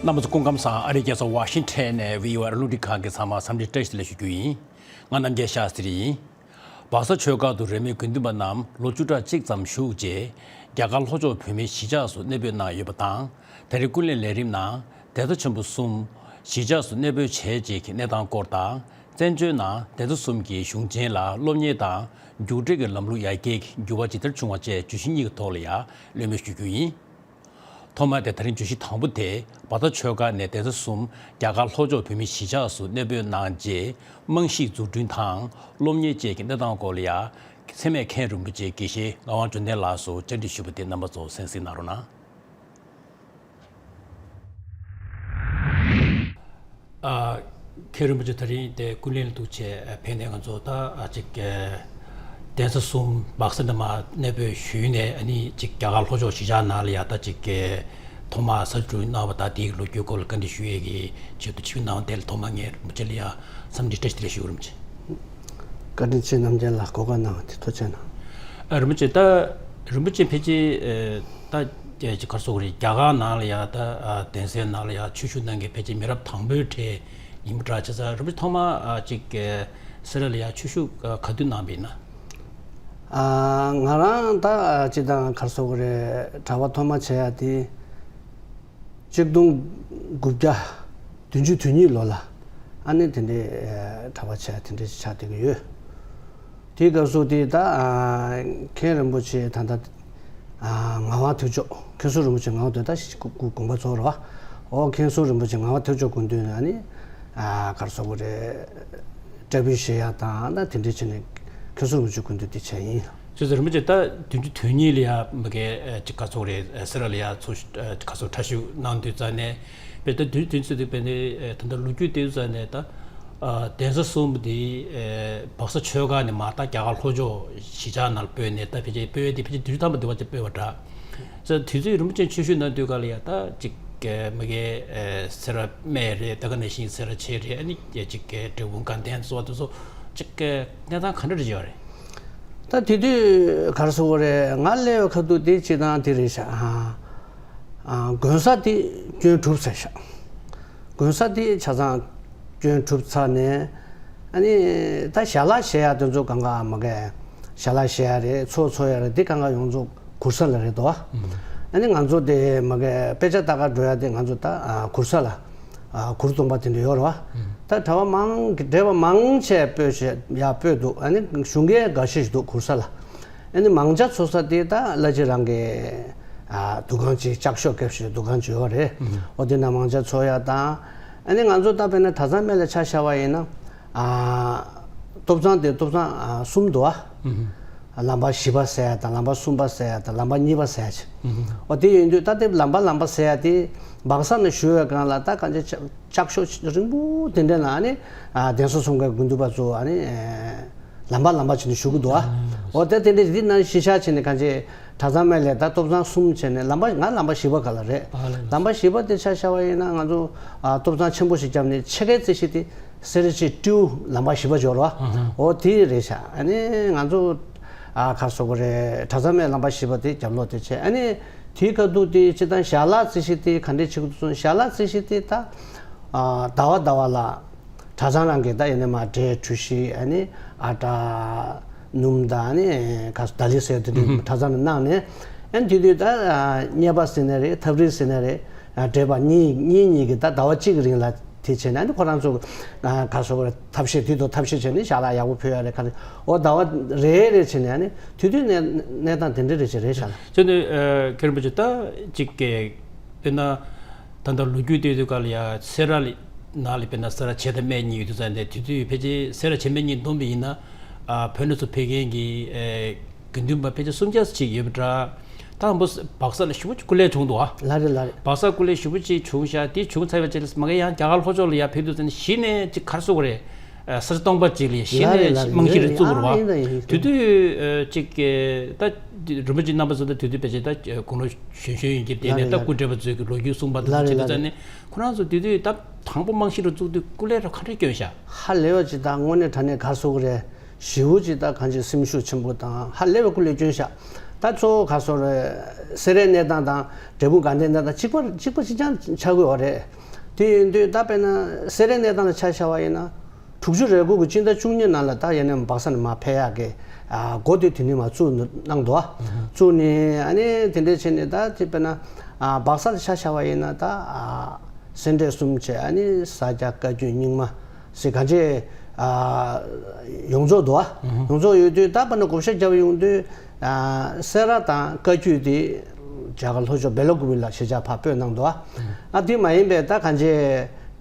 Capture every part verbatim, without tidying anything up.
རྣམ་པ་ཚོ་སྐུ་ཁམས་བཟང་། ཨ་རིའི་རྒྱལ་ས་ཝ་ཤིང་ཊོན་ནས་བྷི་ཨོ་ཨེ་རླུང་འཕྲིན་ཁང་གི་ཚང་མ་འཚམས་འདྲི་བཀྲ་ཤིས་བདེ་ལེགས་ཞུ་རྒྱུ་ཡིན། ང་རྣམ་རྒྱལ་ཤཱ་སྟྲི་ཡིན། སྦག་ས་ཆོལ་ཁ་དུ་རིས་མེད་དགེ་འདུན་པ་རྣམས་ལོ་བཅུ་ཕྲག་གཅིག་ཙམ་བཞུགས་རྗེས། རྒྱ་གར་ལྷོ་ཕྱོགས་བོད་མིའི་གཞིས་ཆགས་སུ་གནས་སྤོས་གནང་ཡོད་པ་དང་། ད་རེས་ཀུན་གླེང་ལས་རིམ་ནང་གདན་ས་ཆེན་པོ་གསུམ་གཞིས་ཆགས་སུ་གནས་སྤོས་བྱས་རྗེས་ཀྱི་གནས་སྟངས་སྐོར་དང་། བཙན་བྱོལ་ནང་གདན་ས་གསུམ་གྱི་གཞུང་ཆེན་ལ་སློབ་གཉེར་དང་རྒྱུགས་སྤྲོད་ཀྱི་ལམ་ལུགས་ཡར་རྒྱས་ཀྱི་འགྱུར་བ་ཇི་ལྟར་བྱུང་བ་བཅས་བརྗོད་གཞི་གཉིས་ཀྱི་ཐོག་ལ་ཡང་གླེང་མོལ་ཞུ་རྒྱུ་ཡིན། ཐོག་མར་དེ་ད་རིང་བརྗོད་གཞི་དང་པོ་དེ། སྦག་ས་ཆོལ་ཁ་ནས་གདན་ས་གསུམ་རྒྱ་གར་ལྷོ་ཕྱོགས་བོད་མིའི་གཞིས་ཆགས་སུ་གནས་སྤོས་གནང་རྗེས། རྨང་གཞིའི་འཛུགས་སྐྲུན་དང་སློབ་གཉེར་བཅས་ཀྱི་གནས་སྟངས་སྐོར་ལ་ཡང་། འཚེ་མེད་མཁན་རིན་པོ་ཆེ་དགེ་བཤེས་ངག་དབང་འབྱོར་ལྡན་ལགས་སུ་བཅར་འདྲི་ཞུས་པ་དེ་རྣམ་པ་ཚོ་གསན་གཟིགས་གནང་རོགས་གནང་། ཨ། མཁན་རིན་པོ་ཆེ་ད་རིང་དེ་ཀུན་གླེང་ལ་འདུག་བྱས་ཕེབས་ནས། ང་ཚོ་ད་ཨ་ཅིག་གདན་ས་གསུམ་སྦག་ས་འདི་མར་གནས་སྤོས་ཞུས་ནས། ཨ་ནི་ཅིག་རྒྱ་གར་ལྷོ་ཕྱོགས་གཞིས་ཆགས་ནང་ལ་ཡ་ད་ཅིག་ཐོག་མར་གསར་སྐྲུན་གནང་བ་དང་། དེའི་ལོ་རྒྱུས་སྐོར་ལ་བཀའ་འདྲི་ཞུ་ཡས་ཀྱི་ཆེད་དུ་ཆིབས་གནང་བ་དེ་ལ། ཐོག་མར་ངས་རིན་པོ་ཆེ་ལ་ཡ་འཚམས་འདྲི་བཀྲ་ཤིས་བདེ་ལེགས་ཞུ་རྒྱུ། རིན་པོ་ཆེ། བཀའ་དྲིན་ཆེ། རྣམ་རྒྱལ་ལགས་གོ་སྐབས་གནང་བ་དེ་ཐུགས་རྗེ་གནང་། ཨ། རིན་པོ་ཆེ། ད་རིན་པོ་ཆེ་ཕལ་ཆེར་ཨ་ད་ཅིག་ག་རེ་ཟེར་དགོས་རེད། རྒྱ་གར་ནང་ལ་ཡ་ད་ཨ་གདན་སའི་ནང་ལ་ཡ་ཆོས་ཞུགས་གནང་མཁན་ཕལ་ཆེར་མི་རབས་དང་པོའི་གྲས་ཡིན་པ་འདྲ། བྱས་ཙང་རིན་པོ་ཆེ་ཐོག་མར་ཨ་ཅིག་ཨ་སེ་ར་ལ་ཡ་ཆོས་ཞུགས་ཨ་ག་དུས་གནང་བ་ཡིན་ན། ཨ། ང་རང་ད་ཨ་སྤྱིར་བཏང་ག་རེ་ཟེར་དགོས་རེད། གྲྭ་པ་ཐོག་མ་བྱས་ཡ་དེ་གཅིག་སྟོང་དགུ་བརྒྱ་བདུན་ཅུ་དོན་གཉིས་ལོ་ལ། ཨ་ནི་དེ་འདྲའི་ཨ་གྲྭ་པ་བྱས་དེ་འདྲའི་ཆགས་བསྡད་ཀྱི་ཡོད། དེའི་སྐབས་སུ་དེ་ད་ཨ་མཁན་རིན་པོ་ཆེ་ད་ལྟ་ཨ་ངག་དབང་ཐེག་མཆོག། མཁན་ཟུར་རིན་པོ་ཆེ་ངག་དབང་ཐེག་མཆོག། ད་ཞིག་སྐུ་སྐུ་དགོངས་པ་རྫོགས་རེད་པ། ཨོ། མཁན་ཟུར་རིན་པོ་ཆེ་ངག་དབང་ཐེག་མཆོག་སྐུ་མདུན་ནས་ཨ་ནི་ཨ་ག་རེ་ཟེར་དགོས་རེད། བཀྲ་ཤིས་བཞེས་ཡ་དང་། ད་དེ་འདྲའི་བྱས་ནས་མཁན་ཟུར་རིན་པོ་ཆེ་སྐུ་མདུན་དེ་བྱས་ཡིན། བྱས་ཙང་རིན་པོ་ཆེ་ད་བདུན་ཅུ་དོན་གཉིས་ལ་ཡ་མ་གི་ཨ་ཅིག་ག་རེ་ཟེར་དགོས་རེད། ཨ་སེ་ར་ལ་ཡ་ཚུར་ཨ་ག་རེ་ཟེར་དགོས། ཕྱག་ཞུ་གནང་དུས་ཙ་ནས། དཔེ་ད་བདུན་བདུན་ཚོད་དུ་དཔེ་ནི་ཨེ་ད་ལྟ་ལོ་རྒྱུས་བལྟས་ཙ་ནས། ད་ཨ་གདན་ས་གསུམ་པོ་དེ་ཨེ་སྦག་ས་ཆོལ་ཁ་ནས་མར་ད་རྒྱ་གར་ལྷོ་ཕྱོགས་གཞིས་ཆགས་ནང་ལ་སྤོས་ནས། ད་ཕལ་ཆེར་སྤོས་དེ་ཕལ་ཆེར་དུས་ཚོད་ཐམ་པ་དེ་བར་དུ་སྤོས་པ་འདྲ། ཙང་དུས་ཚོད་རིན་པོ་ཆེ་ཆོས་ཞུ་གནང་དུས་སྐབས་ལ་ཡ་ད་ཅིག་ཨེ་མ་གི་ཨེ་སེ་ར་སྨད་རེད། ད་ག་ནང་བཞིན་སེ་ར་བྱེས་རེད། ཨ་ནི་ཅིག་ཨེ་འབྲས་སྤུངས་དགའ་ལྡན་སོགས་དེ་ཚོ་ཅིག་ཨེ་གནས་སྟངས་ག་འདྲ་རེ་ཡོད་རེད། ད་དེ་དུས་ག་རེ་ཟེར་དགོས་རེད། ང་སླེབས་པའི་ཁ་ཐུག་དེ་སྤྱིར་བཏང་དེ་རེད་ཤག། ཨ་ཨ་དགོན་ས་དེ་སྐྱོན་གྲུབ་ཚར་ཤག། དགོན་ས་དེ་ཆ་ཚང་སྐྱོན་གྲུབ་ཚར་ནས། ཨ་ནི་ད་ཞལ་ལག་བཞེས་ཡ་དེ་ཚོ་གང་ག་མ་གི་ཞལ་ལག་བཞེས་ཡ་རེད། ཚོགས་འཚོགས་ཡ་རེད། དེ་གང་ག་ཡོངས་རྫོགས་གུར་ས་ལ་རེད་དོ། ཨ་ནི་ང་ཚོ་དེ་མ་གི་དཔེ་ཆ་ལྟ་ག་འགྲོ་ཡ་དེ་ང་ཚོ་ད་ཨ་གུར་ས་ལ། ཨ་གུར་སྟོང་པ་དེ་འདྲ་ཡོད་རེད་པ། ད་གྲྭ་པ་མང་གི་བགྲེས་པ་མང་ཆེ་སྤོས་ཤེས་ཡ་སྤོས་འདུག། ཨ་ནི་གཞུང་གི་འགའ་ཤས་ཤིག་འདུག་གུར་ས་ལ། ཨ་ནི་མང་ཆེ་ཚོགས་ས་དེ་ད་ལྷ་རྗེ་རང་གི་ཨ་འདུ་ཁང་ཅིག། ལྕགས་ཤོག་རྒྱབ་ཤིག་འདུ་ཁང་ཅིག་ཡོད་རེད། འོ་དེ་ན་མང་ཆེ་ཚོགས་ཡ་དང་། ཨ་ནི་ང་ཚོ་ད་དཔེར་ན་གྲྭ་ཚང་སྨད་ལ་ཆ་བཞག་པ་ཡིན་ན། ཨ་ཐོབ་ཚང་དེ་ཐོབ་ཚང་ཨ་གསུམ་འདུག་ཨ། ལམ་པ་བཞི་པ་ཟེར་ཡ་དང་། ལམ་པ་གསུམ་པ་ཟེར་ཡ་དང་། ལམ་པ་གཉིས་པ་ཟེར་ཡ་ཅིག། འོ་དེ་ཡིན་དུས་ད་དེ་ལམ་པ་ལམ་པ་ཟེར་ཡ་དེ་སྦག་ས་ནས་ཞུ་བའི་སྒང་ལ་ད་གང་ཅི་ལྕགས་ཤོག་རིང་པོ་དེ་འདྲ་ནང་ཨ་ནི་ཨ་གདན་ས་གསུམ་ཀའི་དགེ་འདུན་པ་ཚོ་ཨ་ནི་ཨེ་ལམ་པ་ལམ་པ་བྱས་ནས་བཞུགས་ཀྱི་འདུག་ཨ། འོ་དེ་དེ་འདྲ་འདི་ནང་གཞིས་ཆགས་བྱས་ནས་གང་ཅི་གྲྭ་ཚང་སྨད་ལ་ད་ཐོབ་ཚང་གསུམ་བྱས་ནས། ལམ་པ་ང་ལམ་པ་བཞི་པ་སྒང་ལ་རེད། ལམ་པ་བཞི་པ་དེ་ཆ་བཞག་པ་ཡིན་ན། ང་ཚོ་ཨ་ཐོབ་ཚང་ཆེན་པོ་ཞིག་བརྒྱབ་ནས་ཕྱེད་ཀའི་རྩིས་གཞི་དེ་སེ་ར་བྱེས་སྤྲེའུ་ལམ་པ་བཞི་པ་འབྱོར་བ། འོ་དེ་རེད་ཤག། ཨ་ནི་ང་ཚོ་ཨ་ག་རེ་ཟེར་དགོས་རེད། གྲྭ་ཚང་སྨད་ལམ་པ་བཞི་པ་དེ་རྒྱབ་ལོགས་དེ་བྱས། ཨ་ནི་དེའི་ཁ་ཐུག་དེ་སྤྱིར་བཏང་ཞལ་ལག་རྩིས་གཞི་དེ་ག་འདྲས་བྱེད་དགོས་འདུག་ཟེར་ན། ཞལ་ལག་རྩིས་གཞི་དེ་ད་ཨ་ཟླ་བ་ཟླ་བ་ལ་གྲྭ་ཚང་རང་གིས་ད་ཡིན་ན་མར་འབྲས་གྲོ་ཞིབ། ཨ་ནི་ཨ་ད་སྣུམ་དང་། ཨ་ནི་ག་ཟླ་ལི་ཟེར་དེ་འདྲ་གྲྭ་ཚང་ནས་གནང་ནས། ཨ་ནི་དེ་དུས་ད་ཨ་རྙེད་པ་ཟེར་ནའི་རེད། ཐབ་རིལ་ཟེར་ནའི་རེད། ཨ་འབྲས་བུ་གཉིས་གཉིས་གཉིས་ཀྱི་ད་ཟླ་བ་གཅིག་གི་རིང་ལ་དེ་བྱས་ནས། ཨ་ནི་ཁོ་རང་ཚོ་ཨ་ག་རེ་ཟེར་དགོས་རེད། ཐབས་ཤེས་དུས་ཐོག་ཐབས་ཤེས་བྱས་ནས་ཞལ་ལག་ཡག་པོ་ཕུལ་ཡ་རེད། ག་རེ། འོ་ཟླ་བ་རེ་རེ་བྱས་ནས། ཨ་ནི་དེ་དུས་གནས་གནས་སྟངས་དེ་འདྲ་རེད་ཅེས་རེད་ཤག་ལ། བྱས་ནས་ཨ་མཁན་རིན་པོ་ཆེ་ད་ཅིག་གི་དཔེར་ན་ད་ལྟ་ལོ་རྒྱུས་བལྟས་དུས་སྐབས་ལ་ཡ་སེ་ར་ལི་ནང་ལ་དཔེར་ན་སེ་ར་བྱེས་དང་སྨད་གཉིས་ཡོད་དུས་ཙང་ནས། དེ་དུས་ཕལ་ཆེར་སེ་ར་བྱེས་སྨད་གཉིས་བསྡོམས་པ་ཡིན་ན། ཨ་བོད་ནས་ཚུར་ཕེབས་མཁན་གྱི་ཨེ་དགེ་འདུན་པ་ཕལ་ཆེར་སུམ་བརྒྱ་ཅིག་ཡོད་པ་འདྲ། ད་འབུ་སྦག་ས་ལ་ཞེ་པོ་ཅིག་སྐུ་ལས་བྱུང་འདུག་ཨ། ལགས་རེད། ལགས་རེད། སྦག་ས་སྐུ་ལས་ཞེ་པོ་ཅིག་བྱུང་ཤག། དེ་བྱུང་ཚར་བའི་རྗེས་ལ་མ་གི་ཡང་རྒྱ་གར་ལྷོ་ཕྱོགས་ལ་ཡར་ཕེབས་དུས་ཙམ་ནས་གཞི་ནས་ཅིག་ག་རེ་ཟེར་དགོས་རེད། ཨ་ས་ཆ་སྟོང་པ་ཅིག་ལ་གཞི་ལགས་རེད། ནས་ལགས་རེད། རྨང་གཞི་རེ་ཡིན་རེད། བཙུགས་རེད་བ། ཨ་ཡིན་ད་ཡིན། དེ་དུས་ཨ་ཅིག་གི་ད་རིན་པོ་ཆེ་རྣམ་པ་ཚོ་ད་དེ་དུས་ཕལ་ཆེར་ད་དགུང་ལོ་གཞོན་གཞོན་ཡིན་གྱི། དེ་ནས་ལགས་ད་རེད། སྐུ་བགྲེས་པ་ཚོའི་གི་ལོ་རྒྱུས་གསུངས་པ་དང་ལགས་རེད། བྱེད་དུས་ཙམ་ནས། ལགས་རེད། ཁོ་རང་ཚོ་དེ་དུས་ད་དང་པོ་རྨང་གཞི་རུ་བཙུགས་དུས་སྐུ་ལས་རུ་ག་འདྲ་བསྐྱོན་ཤག། ཧ་ལས་པ་ཅིག་དང་། དངོས་གནས་དྲང་གནས་ག་རེ་ཟེར་དགོས་རེད། ཞེ་པོ་ཅིག་ད་གང་ཅི་སེམས་ཤུགས་ཆེན་པོ་དང་ཧ་ལས་པའི་སྐུ་ལས་བསྐྱོན་ཤག་ད་གཙོ་བོ་ག་སོ་རེད། སེ་རའི་གནས་སྟངས་དང་འབྲས་སྤུངས་དགའ་ལྡན་གནས་སྟངས་གཅིག་པ་གཅིག་པ་གཅིག་རྐྱང་ཆགས་ཀྱི་ཡོད་རེད། དེ་ཡིན་དུས་ད་དཔེར་ན་སེ་རའི་གནས་སྟངས་ལ་ཆ་བཞག་པ་ཡིན་ན། དྲུག་ཅུ་རེ་དགུ་གི་སྤྱི་ཟླ་བཅུ་གཉིས་ནང་ལ་ད་ཡ་ནས་སྦག་ས་ནས་མར་ཕེབས་ཡག་གི་ཨ་འགོ་དེ་དེ་ནས་མར་བཙུགས་གནང་འདུག་ཨ། བཙུགས་ནས་ཨ་ནི་དེ་འདྲས་བྱས་ནས་ད་དེ་དཔེར་ན་ཨ་སྦག་ས་ལ་ཆ་བཞག་པ་ཡིན་ན་ད་ཨ་སེ་འབྲས་གསུམ་བྱས། ཨ་ནི་ས་སྐྱ་བཀའ་བརྒྱུད་རྙིང་མ་ཟེར་གང་ཅི་ཨ་ཡོངས་རྫོགས་འདུག་ཨ། ཡོངས་རྫོགས་ཡོད་དུས་ད་དཔེར་ན་བགོ་བཤའ་བརྒྱབ་ཡོང་དུས་ཨ་སེ་ར་དང་བཀའ་བརྒྱུད་དེ་རྒྱ་གར་ལྷོ་ཕྱོགས་སྦེལ་ཀོབ་ལ་གཞིས་ཆགས་ཕར་སྤོས་གནང་འདུག་ཨ། ཨ་དེ་མ་ཡིན་པའི་ད་གང་ཅི་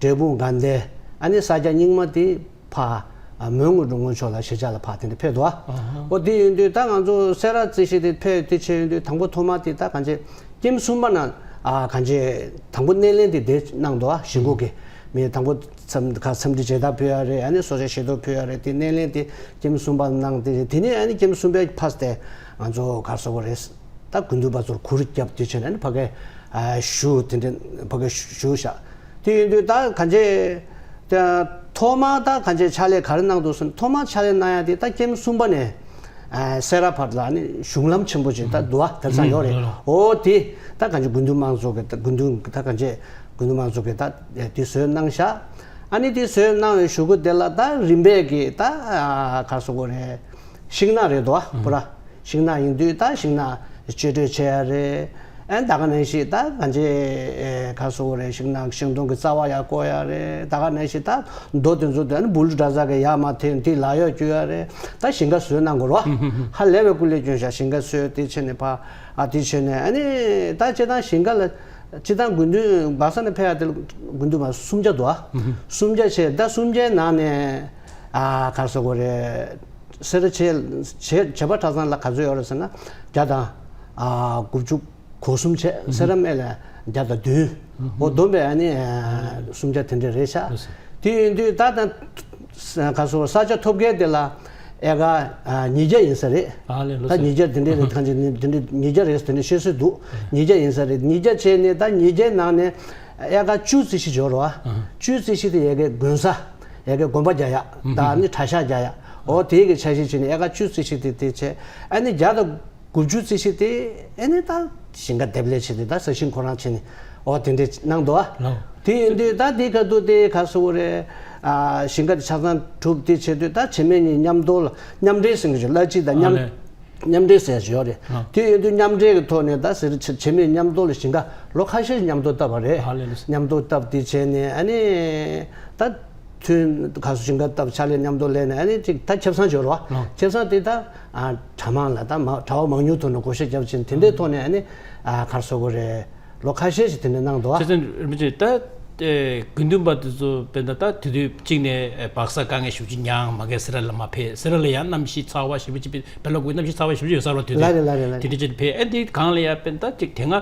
འབྲས་སྤུངས་དགའ་ལྡན་ཨ་ནི་ས་སྐྱ་རྙིང་མ་དེ། ཕ། མོན་གྷོ་རོང་ཆོག་ལ་གཞིས་ཆགས་ལ་ཕ་དེ་འདྲ་ཕེབས་འདུག་ཨ། ཨོ་དེ་ཡིན་དུས་ད་ང་ཚོ་སེ་ར་རྩེ་གཞི་དེ་ཕེབས་དེ་བྱས་ཡོང་དུས་དང་པོ་ཐོག་མ་དེ་ད་གང་ཅི་ཀེམ་གསུམ་པ་ན་ཨ་གང་ཅི་དང་པོ་སྣེ་ལེན་དེ་དེ་གནང་འདུག་ཨ། གཞིས་འགོ་གི་མི་དང་པོ་འཚམས་ཁ་འཚམས་འདྲི་མཇལ་དར་ཕུལ་ཡ་རེད། ཨ་ནི་གསོལ་ཇ་བཞེས་ཐོ་ཕུལ་ཡ་རེད། དེ་སྣེ་ལེན་དེ་ཀེམ་གསུམ་པ་གནང་དེ་རེད། དེ་ནས་ཨ་ནི་ཀེམ་གསུམ་པའི་ཕ་སྟེ་ང་ཚོ་གར་སོ་གོ་རེད། ད་དགུན་དུས་པ་ཚོར་གུར་བརྒྱབ་དུས་ཆེན་ནས་ཕ་གི་ཞུ་དེ་འདྲ་ཕ་གི་ཞུ་བཞག་དེ་ཡིན་དུས་ད་གང་ཅི་ཐོག་མ་ད་གང་ཅི་ཕྱག་ལས་ག་རེ་གནང་འདུག་ཟེར་ན། ཐོག་མ་ཕྱག་ལས་གནང་ཡ་དེ་ད་ཀེམ་གསུམ་པ་ནས་སེ་ར་བར་ལ་ནི་གཞུང་ལམ་ཆེན་པོ་ཅིག་ད་འདུག་ཨ། དེང་སང་ཡོད་རེད། ཨོ་དེ་ད་གང་ཅི་དགུན་དུས་མང་ཚོགས་ཀྱི་ད་དགུན་དུས་ད་གང་ཅི་དགུན་དུས་མང་ཚོགས་ཀྱི་ད་དེ་བཟོས་གནང་ཤག་ཨ་ནི་དེ་བཟོས་གནང་བའི་གཞུག་གུ་དེ་ལ་ད་རིམ་པས་ཀྱི་ད་ག་སོ་གོ་རེད། ཤིང་ནགས་རེད་དོ། ཨ་པུ་ར། ཤིང་ནགས་ཡིན་དུས་ད་ཤིང་ནགས་གཅོད་འབྲེག་བྱས་ཡ་རེད། ཨ་ད་ག་ནང་བཞིན་ད་གང་ཅི་ག་སོ་གོ་རེད། ཤིང་ནགས་ཤིང་སྡོང་གི་རྩ་བ་ཡར་བརྐོ་ཡ་རེད། ད་ག་ནང་བཞིན་ད་རྡོ་དེ་ཚོ་དེ་ནི་སྦུལ་གྲྭ་ཚང་གི་ཡར་མར་འཐེན་དེ་ལག་གཡོག་བསྐྱུར་ཡ་རེད། ད་ཞིང་ཁ་བཟོས་གནང་དགོས་རོ། ཧ་ལས་པའི་སྐུ་ལས་བསྐྱོན་ཤག་ཞིང་ཁ་བཟོས་དེ་བྱས་ནས་ཕ་ཨ་དེ་བྱས་ནས་ཨ་ནི་ད་སྤྱིར་བཏང་ཞིང་ཁ་ལ་སྤྱིར་བཏང་དགུན་དུས་སྦག་ས་ནས་ཕེབས་ཡ་དེ་ལ་དགུན་དུས་མ་སུམ་བརྒྱ་འདུག་ཨ། སུམ་བརྒྱ་བྱས་ད་སུམ་བརྒྱའི་ནང་ནས་ཨ་ག་སོ་གོ་རེད། སེ་ར་བྱེས་བྱེས་བྱེས་པ་གྲྭ་ཚང་ལ་ག་ཚོད་ཡོད་རེད་ཟེར་ན་བརྒྱ་དང་ཨ་དགུ་བཅུ་གོ་གསུམ་བྱས། སེ་ར་སྨད་ལ་བརྒྱ་དང་བདུན། འོ་བསྡོམས་པས་ཨ་ནི་ཨ་སུམ་བརྒྱ་དེ་འདྲ་རེད་ཤག་དེ་ཡིན་དུས་ད་ད་ག་སོ་ས་ཆ་ཐོབ་མཁན་དེ་ལ་ཨེ་ཀར་ཨ་ཉིས་བརྒྱ་ཡིན་ས་རེད། ཨ་ལས་ལོ་ད་ཉིས་བརྒྱ་དེ་འདྲ་རེད། གང་ཅི་དེ་འདྲ་ཉིས་བརྒྱ་རེད་དེ་འདྲ་བཤད་སྲོལ་འདུག་ཉིས་བརྒྱ་ཡིན་ས་རེད། ཉིས་བརྒྱ་བྱས་ནས་ད་ཉིས་བརྒྱའི་ནང་ནས་ཨེ་ཀར་བཅུ་རྩིས་གཞི་འབྱོར་བ། བཅུ་རྩིས་གཞི་དེ་ཡ་གི་དགོན་ས། ཡ་གི་དགོན་པ་རྒྱག་ཡ། ད་ནི་གྲྭ་ཤག་རྒྱག་ཡ། འོ་དེ་གི་འཆར་གཞི་བྱས་ནས་ཨེ་ཀར་བཅུ་རྩིས་གཞི་དེ་དེ་བྱས། ཨ་ནི་བརྒྱ་དང་དགུ་བཅུ་རྩིས་གཞི་དེ་ཨ་ནི་ད་ཞིང་ཁ་འདེབས་ལས་བྱས་ཏེ་ད་ས་ཞིང་ཁོ་རང་བྱས་ནས་འོ་དེ་འདྲས་གནང་འདུག་ཨ། ལོ། དེ་ཡིན་དུས་ད་དེ་ག་དུས་དེ་ག་སོ་རེད། ཨ་ཞིང་ཁ་དེ་ཆ་ཚང་གྲུབ་དེ་བྱེད་དུས་ད་བྱེས་སྨད་གཉིས་མཉམ་དུ་ལ་མཉམ་འབྲེལ་ཟེར་གྱི་བརྗོད་བླ་སྤྱི་དང་མཉམ། ཨ་ལས། མཉམ་འབྲེལ་ཟེར་ཡོད་རེད། ཨ། དེ་ཡིན་དུས་མཉམ་འབྲེལ་གྱི་ཐོག་ནས་ད་ཟེར་བྱེ་བྱེ་མེད་མཉམ་དུ་ལ་ཞིང་ཁ་ལོ་ཁ་ཤས་མཉམ་དུ་བཏབ་པ་རེད། ཨ་ལས་ལས། མཉམ་དུ་བཏབ་དེ་བྱས་ནས་ཨ་ནི་ད་ཐུན་ག་སོ་ཞིང་ཁ་བཏབ་ཕྱག་ལས་མཉམ་དུ་ལས་ནས་ཨ་ནི་ཅིག་ད་ཁེ་བཟང་འབྱོར་བ། ཨ། ཁེ་བཟང་དེ་ད་ཨ་གྲྭ་མང་ལ་ད་མ་གྲྭ་པ་མང་ཉུང་ཐོག་ནས་བགོ་བཤའ་རྒྱབ་ཕྱིན་དེ་འདྲའི་ཐོག་ནས་ཨ་ནི་ཨ་ག་སོ་གོ་རེད། ལོ་ཁ་ཤས་ཤིག་དེ་འདྲ་གནང་འདུག་ཨ། ཆེ་ཚན་རིན་པོ་ཆེ་ད། ཨེ་དགུན་དུས་པ་དེ་ཚོ་དཔེར་ན་ད་དུས་དུས་གཅིག་ནས་ཨེ་སྦག་ས་དཀའ་ངལ་ཞེ་པོ་ཅིག་མྱངས་མ་གི་སེ་ར་ལ་མར་ཕེབས། སེ་ར་ལ་ཡང་གནམ་གཤིས་ཚ་བ་ཞེ་པོ་ཅིག་སྦེལ་ཀོབ་གནམ་གཤིས་ཚ་བ་ཞེ་པོ་ཅིག་ཡོད་ས་རེད་བ། དུས་དུས་ལ་རེད་ལ་རེད་ལ་དེ་རེད། འདྲ་ཅིག་ཕེབས། ཨེ་འདི་སྒང་ལ་ཡ་དཔེར་ན་ད་ཅིག་དེ་སྔ་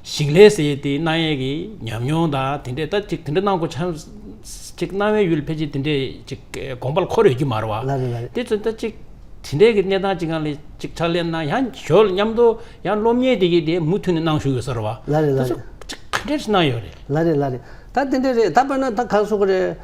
ཞིང་ལས་ཟེར་ཡས་དེ་གནང་ཡས་ཀྱི་ཉམས་མྱོང་དང་དེ་འདྲས་ད་ཅིག་དེ་འདྲ་གནང་དགོས་ཆགས་ཅིག་གནང་བའི་ཡུལ་ཕལ་ཆེར་དེ་འདྲས་ཅིག་དགོངས་པ་ལ་འཁོར་ཡོད་ཀྱི་མ་རེད་བ། ལ་རེད་ལ་རེད། དེ་ཚོ་ད་ཅིག་དེ་འདྲས་ཀྱི་གནས་སྟངས་ཅིག་སྒང་ལ་ཅིག་ཕྱག་ལས་གནང་ཡང་ཞོར་མཉམ་དུ། ཡང་སློབ་གཉེར་དེ་གི་དེ་མུ་མཐུད་ནས་གནང་བཞུགས་ཡོད་ས་རེད་བ། ལ་རེད་ལ་ད་རེད། ཚོ་ཅིག་ག་འདྲས་གནང་ཡོད་རེད། ལ་རེད་ལ་རེད། ད་དེ་འདྲས་རེད། ད་དཔེར་ན་ད་ག་སོ་གི་རེད།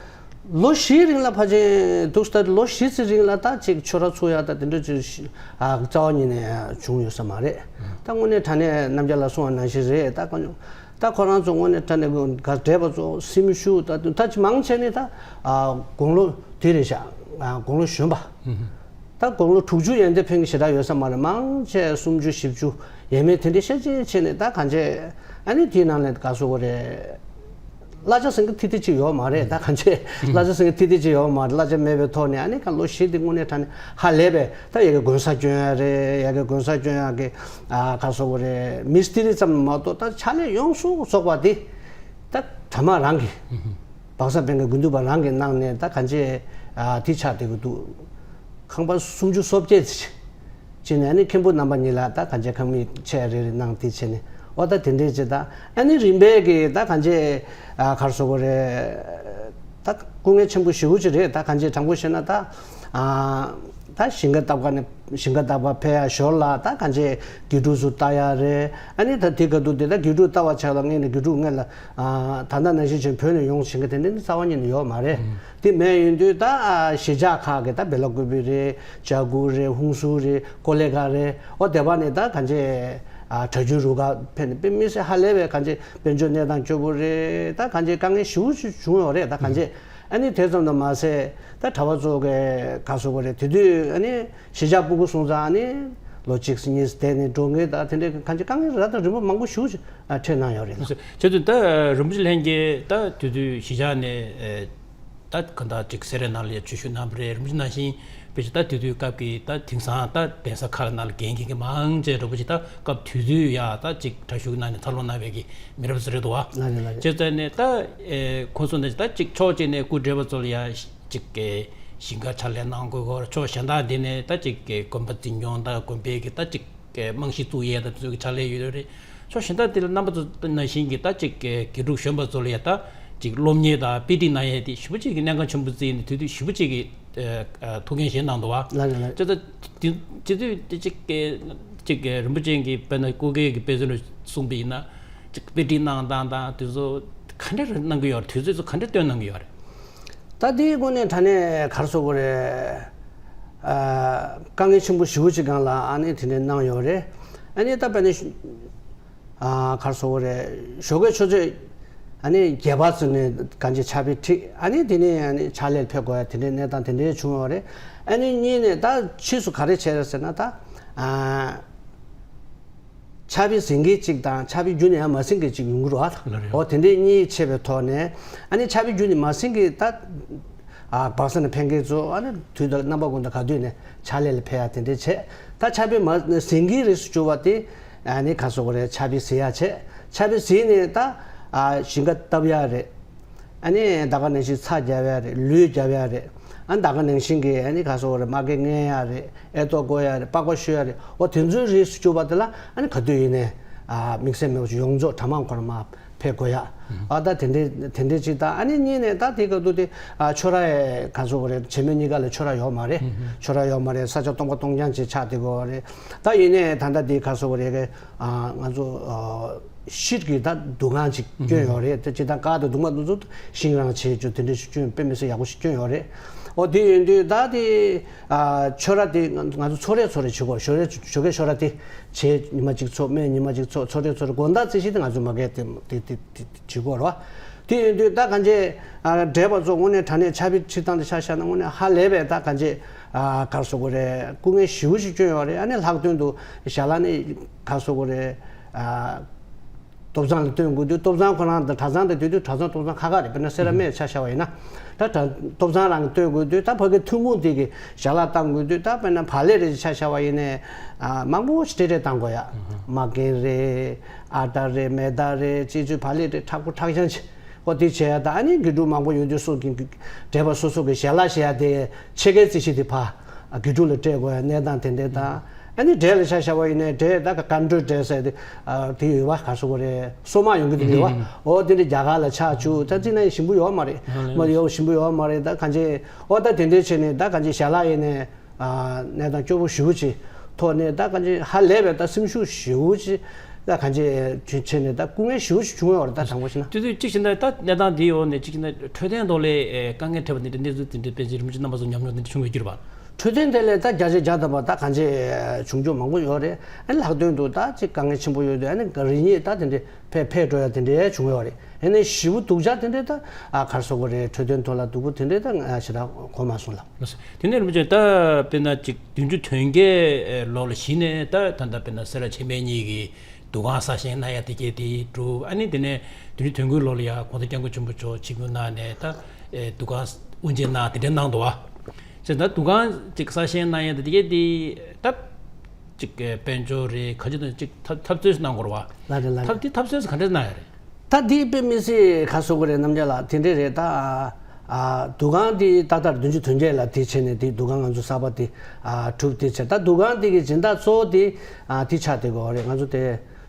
ལོ་བཞིའི་རིང་ལ་ཕལ་ཆེར་འདུག་ས་ད་ལོ་བཞི་ཙམ་རིང་ལ་ད་ཅིག་ཆོས་ར་ཚུགས་ཡ་ད་དེ་འདྲས་ཅིག་ཨ་རྩ་བ་ཉིད་ནས་བྱུང་ཡོད་ས་མ་རེད། ད་དངོས་གནས་དྲང་གནས་རྣམ་རྒྱལ་ལགས་གསུངས་པ་ནང་བཞིན་རེད། ད་གང་ཡོང་ད་ཁོ་རང་ཚོ་དངོས་གནས་དྲང་གནས་ག་འདྲས་པ་ཚོ་སེམས་ཤུགས་ད་ད་ཅིག་མང་ཆེ་ནས་ད་ཨ་དགུང་ལོ་དེ་རེད་ཤག་ཨ་དགུང་ལོ་གཞོན་པ། ད་དགུང་ལོ་དྲུག་ཅུ་ཡན་དེ་ཕན་གྱི་ཞེ་དྲག་ཡོད་ས་མ་རེད། མང་ཆེ་སུམ་ཅུ་བཞི་བཅུ་ཡས་མས་དེ་འདྲའི་ཤ་ཅིག་ཕྱིན་ནས་ད་གང་ཅི་ཨ་ནི་དེའི་ནང་ནས་ག་སོ་གོ་རེད། གླ་ཆ་ཟིན་གི་ཐི་ཐི་ཅིག་ཡོད་མ་རེད། ད་གང་ཅི་གླ་ཆ་ཟིན་གི་ཐི་ཐི་ཅིག་ཡོད་མ་རེད། གླ་ཆ་མེད་པའི་ཐོག་ནས་ཨ་ནི་ག་ལོ་བཞི་དེ་དངོས་གནས་དྲང་གནས་ཧ་ལས་པས་ད་ཡ་གི་དགོན་ས་སྐྱོན་ཡ་རེད། ཡ་གི་དགོན་ས་སྐྱོན་ཡ་གི་ཨ་ག་སོ་གོ་རེད། མི་སི་ཏི་རི་ཙམ་མ་གཏོགས་ད་ཕྱག་ལས་ཡོངས་སུ་རྫོགས་པ་དེ་ད་གྲྭ་མང་རང་གི་སྦག་ས་པེ་གི་དགུན་དུས་པ་རང་གི་གནང་ནས་ད་གང་ཅི་ཨ་དེ་ཆགས་བསྡད་ཀྱི་འདུག་ཁང་པ་སུམ་ཅུ་སོ་བརྒྱད་ཅིག་ནས་ཨ་ནི་མཁན་པོ་རྣམ་པ་གཉིས་ལ་ད་གང་ཅི་ཁང་མིག་ཆས་རེ་རེ་གནང་དེ་བྱས་ནས་འོ་ད་དེ་འདྲས་ཅིག་ད་ཨ་ནི་རིམ་པས་ཀྱི་ད་གང་ཅི་ཨ་ག་རེ་ཟེར་དགོས་རེད། ད་སྐུ་ངལ་ཆེན་པོ་ཞེ་པོ་ཅིག་རེད། ད་གང་ཅི་དྲང་པོ་བཤད་ན་ད་ཨ་ ད་ཞིང་ཁ་བཏབ་ག་ནས་ཞིང་ཁ་བཏབ་ག་ཕེབས་ཡ་ཞོར་ལ་ད་གང་ཅི་དགེ་ཕྲུག་ཚོ་ལྟ་ཡ་རེད། ཨ་ནི་ད་དེ་ག་དུས་དེ་ད་དགེ་ཕྲུག་ལྟ་བ་ཆགས་ལ་ངས་ནི་དགེ་ཕྲུག་ངས་ལ་ད་ལྟ་ནང་བཞིན་བྱས་བོད་ནས་ཡོང་ཞིང་ཁ་དེ་འདྲ་ནི་རྩ་བ་ཉིད་ནས་ཡོད་མ་རེད། དེ་མེད་ཡིན་དུས་ད་གཞིས་ཆགས་ཁག་གི་ད་བེ་ལ་ཀུ་པི་རེད། ཇ་གུ་རེད། ཧུན་སུར་རེད། ཀོ་ལེ་གྷལ་རེད། ཨོ་དེ་བ་ནས་ད་གང་ཅི་གྲྭ་རྒྱུན་རུ་ཁག་ཕེབས་ནས་དཔེ་མི་སྲིད་ཧ་ལས་པའི་གང་ཅི་དཔལ་འབྱོར་གནས་སྟངས་སྐྱོ་པོ་རེད། ད་གང་ཅི་དཀའ་ངལ་ཞེ་པོ་ཅིག་བྱུང་ཡོད་རེད། ད་གང་ཅི། ཨ་ནི་དེ་ཙམ་དུ་མ་ཟད་ད་གྲྭ་པ་ཚོ་གི་ག་སོ་གོ་རེད། དེ་དུས་ཨ་ནི་གཞིས་ཆགས་སྤུ་གུ་སོང་ཙང་ཨ་ནི་ལོ་གཅིག་གཉིས་བསྡད་ནས་འགྲོ་མཁན་ད་དེ་འདྲའི་གང་ཅི་དཀའ་ངལ་རབ་དང་རིམ་པ་མང་པོ་ཞེ་པོ་ཅིག་འཕྲད་གནང་ཡོད་རེད་ལ། བྱས་དུས་ད་རིན་པོ་ཆེ་ལྷན་རྒྱས་ད་དེ་དུས་གཞིས་ཆགས་ནས་ད་གང་ལྟར་ཅིག་སེ་རའི་ནང་ལ་ཡ་བྱོན་བཞུགས་གནང་བ་རེད། རིན་པོ་ཆེ་ནང་བཞིན་དཔེ་ཆ་ད་དེ་དུས་སྐབས་ཀྱི་ད་དེང་སང་ད་གདན་ས་ཁག་ནང་ལ་འགན་འཁྱེར་མཁན་མང་ཆེ་རིན་པོ་ཆེ་ད་སྐབས་དེ་དུས་ཡ་ད་ཅིག་གྲྭ་ཞུགས་གནང་ནས་འཚར་ལོངས་གནང་བའི་གི་མི་རབས་ཟེར་རེད་འདུག་བ། ལགས་རེད། ལགས་རེད། བྱས་ཙང་ནས་ད་ཁོང་ཚོ་ནས་ད་ཅིག་ཕྱོགས་གཅིག་ནས་སྐུ་བགྲེས་པ་ཚོ་ལ་ཡ་ཅིག་གི་ཞིང་ཁ་ཕྱག་ལས་གནང་དགོས་སྐོར། ཕྱོགས་གཞན་དག་འདི་ནས་ད་ཅིག་གི་དགོན་པ་འཛིན་སྐྱོང་དང་དགོན་པའི་གི་ད་ཅིག་གི་རྨང་གཞི་བཙུགས་ཡས་དང་དེ་ཚོ་གི་ཕྱག་ལས་ཡོད་རེད། ཕྱོགས་གཞན་དག་འདི་ལ་རྣམ་པ་ཚོ་ནང་བཞིན་གྱི་ད་ཅིག་གི་དགེ་ཕྲུག་གཞོན་པ་ཚོ་ལ་ཡ་ད་ཅིག་སློབ་གཉེར་དང་དཔེ་ཁྲིད་གནང་ཡས་དེ་ཞེ་པོ་ཅིག་གི་གནད་འགག་ཆེན་པོ་བརྩིས་ནས་དེ་དུས་ཞེ་པོ་ཅིག་གི་ཐུགས་འགན་བཞེས་གནང་འདུག་བ། ལགས་རེད། ལགས་རེད། བྱས་ཙང་དེ་དེ་དུས་དེ་ཅིག་གི་ཅིག་གི་རིན་པོ་ཆེ་གི་དཔེར་ན་སྐུ་སྒེར་གྱི་དཔེ་མཛོད་ལ་གསུངས་པ་ཡིན་ན་ཅིག་དཔེ་ཁྲིད་གནང་སྟངས་དང་དེ་ཚོ་ག་འདྲ་གནང་གི་ཡོད་རེད། དུས་ཚོད་ཚོ་ག་འདྲ་བཏོན་གནང་གི་ཡོད་རེད། ད་དེའི་སྒོ་ནས་དྲ་གནས་ག་རེ་ཟེར་དགོས་རེད། ཨ། དཀའ་ངལ་ཆེན་པོ་ཞེ་པོ་ཅིག་སྒང་ལ་ཨ་ནི་དེ་འདྲ་གནང་ཡོད་རེད། ཨ་ནི་ད་དཔེར་ན་ཨ་ག་རེ་ཟེར་དགོས་རེད། ཞོགས་ཀའི་ཆུ་ཚོད་ཨ་ནི་བརྒྱད་པ་ཙམ་ནས་གང་ཅི་ཕྱག་དཔེ་ཁྲིད། ཨ་ནི་དེ་ནས་ཨ་ནི་ཕྱག་ལས་ཕེབས་དགོས་ཡ་དེ་འདྲའི་གནས་སྟངས་དེ་འདྲའི་བྱུང་ཡོད་རེད། ཨ་ནི་གཉིས་ནས་ད་ཕྱིས་སུ་ག་རེ་བྱས་རེད་ཟེར་ན་ད་ཨ། ཕྱག་དཔེ་ཟིན་མཁན་གཅིག་དང་ཕྱག་དཔེ་བརྒྱུད་ནས་ཡང་མ་ཟིན་མཁན་གཅིག་ཡོང་གི་རེད་བ། ལགས་རེད། འོ་དེ་འདྲའི་གཉིས་ཕྱེ་བའི་ཐོག་ནས་ཨ་ནི་ཕྱག་དཔེ་བརྒྱུད་ནས་མ་ཟིན་མཁན་ད་ཨ་སྦག་ས་ནས་ཕེབས་མཁན་ཚོ་ཨ་ནི་དུས་དང་རྣམ་པ་ཀུན་ཏུ་ག་དུས་ནས་ཕྱག་ལས་ལ་ཕེབས་ཡ་དེ་འདྲའི་བྱས། ད་ཕྱག་དཔེ་མ་ཟིན་མཁན་རིགས་སུ་གྱུར་པ་དེ་ཨ་ནི་ག་རེ་ཟེར་དགོས་རེད། ཕྱག་དཔེ་ཟིན་ཡ་བྱས། ཕྱག་དཔེ་ཟིན་ནས་ད་ཨ་ཞིང་ཁ་བཏབ་ཡ་རེད། ཨ་ནི་ད་ག་ནང་བཞིན་ཚྭ་རྒྱབ་ཡ་རེད། ལུད་རྒྱབ་ཡ་རེད། ཨ་ནི་ད་ག་ནང་བཞིན་གྱི་ཨ་ནི་ག་རེ་ཟེར་དགོས་རེད། མ་གི་ངན་ཡ་རེད། ཨེ་ཏོག་བཀོ་ཡ་རེད། པགས་པ་བཤུ་ཡ་རེད། འོ་དེ་ཚོའི་རིགས་སུ་གྱུར་པ་དེ་ལ་ཨ་ནི་ག་དུས་ཡིན་ནའི་ཨ་དམིགས་བསལ་མེད་པ་ཅིག་ཡོངས་རྫོགས་གྲྭ་མང་ཁོ་རང་མར་ཕེབས་དགོས་ཡ། ཨ་ད་དེ་འདྲའི་དེ་འདྲའི་ཅིག་དང་། ཨ་ནི་གཉིས་ནས་ད་དེ་ག་དུས་དེ་ཨ་ཁྱོད་ར་ག་རེ་ཟེར་དགོས་རེད། བྱེས་སྨད་གཉིས་ཀ་ལ་ཁྱོད་ར་ཡོད་མ་རེད། ཁྱོད་ར་ཡོད་མ་རེད། ས་ཆ་སྟོང་པ་སྟོང་རྐྱང་ཅིག་ཆགས་བསྡད་དགོས་རེད། ད་ཡིན་ནའི་ད་ལྟ་དེ་ག་རེ་ཟེར་དགོས་རེད། ཨ་ང་ཚོ་ཨ་ཤིད་ཀྱི་ད་འདུ་ཁང་ཅིག་བསྐྱོན་ཡོད་རེད། དེ་ཅི་ད་ཀ་དང་གདུང་མ་དེ་ཚོ་ཤིང་རང་བྱས་རྒྱུ་དེ་འདྲ་ཞིག་བསྐྱོན། དཔེ་མི་སྲིད་ཡག་པོ་ཞིག་བསྐྱོན་ཡོད་རེད། འོ་དེ་ཡིན་དུས་ད་དེ་ཨ་ཁྱོད་ར་དེ་ང་ང་ཚོ་ཚོ་རེ་ཚོ་རེ་བྱེད་དགོས། ཞོགས་རེ་ཞོགས་ཀས་ཁྱོད་ར་དེ་བྱེས་ཉི་མ་གཅིག་ཚོ། སྨད་ཉི་མ་གཅིག་ཚོ། ཚོ་རེ་ཚོ་རེ་དགོང་དག་རྩིས་གཞི་དེ་ང་ཚོ་མ་གས་དེ་དེ་དེ་དེ་བྱེད་དགོས་རེད་བ། དེ་ཡིན་དུས་ད་གང་ཅི་ཨ་བགྲེས་པ་ཚོ་དངོས་གནས་དྲང་གནས་ཕྱག་དཔེ་ཁྲིད་སྟངས་དེ་ཆ་བཞག་ན་དངོས་གནས་ཧ་ལས་པའི་ད་གང་ཅི་ཨ་ག་རེ་ཟེར་དགོས་རེད། སྐུ་ངལ་ཞེ་པོ་ཞིག་བསྐྱོན་ཡོད་རེད། ཨ་ནི་ལྷག་དོན་དུ་ཞལ་ལག་ནི་ག་རེ་ཟེར་དགོས་རེད། ཨ་ཐོབ་ཐང་ལ་སྟོན་དགོས་དུས་ཐོབ་ཐང་ཁོ་རང་དང་གྲྭ་ཚང་དང་དེ་དུས་གྲྭ་ཚང་ཐོབ་ཐང་ཁག་ཁག་རེད། དཔེར་ན་སེ་ར་སྨད་ཆ་བཞག་པ་ཡིན་ན་ད་གྲྭ་ཐོབ་ཐང་རང་གིས་སྟོན་དགོས་དུས་ད་ཕ་གི་ཐོན་ཁུངས་དེ་གི་ཞལ་ལག་བཏང་དགོས་དུས་ད་དཔེར་ན་བག་ལེབ་རེ་ཆ་བཞག་པ་ཡིན་ནའི་ཨ་མང་པོ་ཞིག་སྤྲད་སྤྲད་བཏང་དགོས་ཡ། མ་རྒན་རེད། ཨ་དར་རེད། མེ་དར་རེད། ཅི་ཅི་བག་ལེབ་རེད། མཁྲེགས་པོ་མཁྲེགས་ཤང་ཅིག་འོ་དེ་བྱས་ཡ་ད་ཨ་ནི་དགེ་ཕྲུག་མང་པོ་ཡོད་དུས་སུ་གི་བགྲེས་པ་སོ་སོ་གི་ཞལ་ལག་ཞེས་ཡ་དེ་ཕྱེད་ཀའི་རྩིས་གཞི་དེ་ཕར་དགེ་ཕྲུག་ལ་སྤྲད་དགོས་ཡ་གནས་སྟངས་དེ་འདྲས་དང་། ཨ་ནི་འབྲས་ལ་ཆ་བཞག་པ་ཡིན་ནའི་འབྲས་ད་ག་དཀར་འབྲས་འབྲས་ཟེར་དེ་ཨ་དེ་ཡོད་པ། ག་རེ་ཟེར་དགོས་རེད། སོ་མ་ཡོང་གི་དེ་ཡོད་པ། འོ་དེ་འདྲས་རྒྱ་གར་ལ་ཆ་བཅུག་ད་རྩིས་ན་ཡང་ཞིམ་པོ་ཡོད་མ་རེད། མ་ཡོད་ཞིམ་པོ་ཡོད་མ་རེད། ད་གང་ཅི་འོ་ད་དེ་འདྲས་བྱས་ནས་ད་གང་ཅི་ཞལ་ལག་ཡིན་ནའི། ཨ་གནས་སྟངས་སྐྱོ་པོ་ཞེ་པོ་ཅིག་ཐོག་ནས་ད་གང་ཅི་ཧ་ལས་པའི་ད་སེམས་ཤུགས་ཞེ་པོ་ཅིག་ད་གང་ཅི་བྱས་ནས་ད་སྐུ་ངལ་ཞེ་པོ་ཅིག་བྱུང་ཡོད་རེད། ད་དྲང་པོ་བཤད་ན། དེ་དུས་གཅིག་བྱས་ན་ད་གནས་སྟངས་འདིའི་འོག་ནས་གཅིག་བྱས་ན་འཕྲོད་བསྟེན་ཐོག་ལ་ཨེ་དཀའ་ངལ་འཕྲད་པ་འདི་འདྲའི་གནས་ཚུལ་དེ་འདྲའི་དཔེ་ཆ་རིན་པོ་ཆེ་རྣམ་པ་ཚོ་ཉམས་མྱོང་དེ་འདྲ་བྱུང་ཡོད་ཀྱི་རེད་པ། འཕྲོད་བསྟེན་དེ་ལས་ད་བརྒྱ་ཆ་བརྒྱ་ཐམ་པ་ད་གང་ཅི་བྱུང་རྒྱུ་མང་པོ་ཡོད་རེད། ཨ་ནི་ལྷག་དོན་དུ་ད་ཅིག་དཀའ་ངལ་ཆེན་པོ་ཡོད་དུས་ཨ་ནི་རེ་གཉིས་ད་དེ་འདྲའི་ཕེབས་ཕེབས་འགྲོ་ཡ་དེ་འདྲའི་བྱུང་ཡོད་རེད། ཡིན་ནའི་ཞེ་པོ་སྡུག་ཅག་དེ་འདྲའི་ད་ཨ་ག་རེ་ཟེར་དགོས་རེད། འཕྲོད་བསྟེན་ཐོག་ལ་སྡུག་པོ་དེ་འདྲའི་ད་ང་ཞེ་དྲག་གོ་མ་སོང་ལགས། དེ་ནས་རིན་པོ་ཆེ་ད་དཔེར་ན་ཅིག་བདུན་ཅུ་དོན་བརྒྱད་ལོ་ལ་གཞི་ནས་ད་ད་ལྟ་དཔེར་ན་སེ་ར་བྱེས་སྨད་གཉིས་ཀྱི་འདུ་ཁང་གསར་བཞེངས་གནང་ཡ་དེ་གས་དེ་གྲུབ། ཨ་ནི་དེ་ནས་བདུན་ཅུ་དོན་དགུ་ལོ་ལ་ཡ་གོང་ས་སྐྱབས་མགོན་ཆེན་པོ་མཆོག་ཆིབས་བསྒྱུར་གནང་ནས་ད་ཨེ་འདུ་ཁང་དབུ་འབྱེད་གནང་དེ་འདྲ་གནང་འདུག་བ། བྱས་ད་འདུ་ཁང་ཅིག་གསར་བཞེངས་གནང་ཡ་དེ་གས་དེ་ད་ཅིག་དཔལ་འབྱོར་རེད། ག་ཅི་དང་ཅིག་འཐབ་འཐབ་རྩོད་གནང་དགོས་རེད་བ། ལགས་རེད་ལགས་རེད། འཐབ་དེ་འཐབ་རྩོད་ག་འདྲ་གནང་ཡ་རེད། ད་འདི་དཔེ་མི་སྲིད་ག་རེ་ཟེར་དགོས་རེད། རྣམ་རྒྱལ་ལགས་དེ་འདྲས་རེད་ད། ཨ་འདུ་ཁང་འདི་ཏག་ཏག་བདུན་ཅུ་དོན་བརྒྱད་ལ་དེ་བྱས་ནས་དེ་འདུ་ཁང་ང་ཚོ་གསར་པ་དེ་ཨ་གྲུབ་དེ་བྱས། ད་འདུ་ཁང་འདི་གི་སྦྱིན་བདག་གཙོ་བོ་དེ་ཨ་དེ་ཆགས་བསྡད་ཀྱི་ཡོད་རེད། ང་ཚོ་དེ་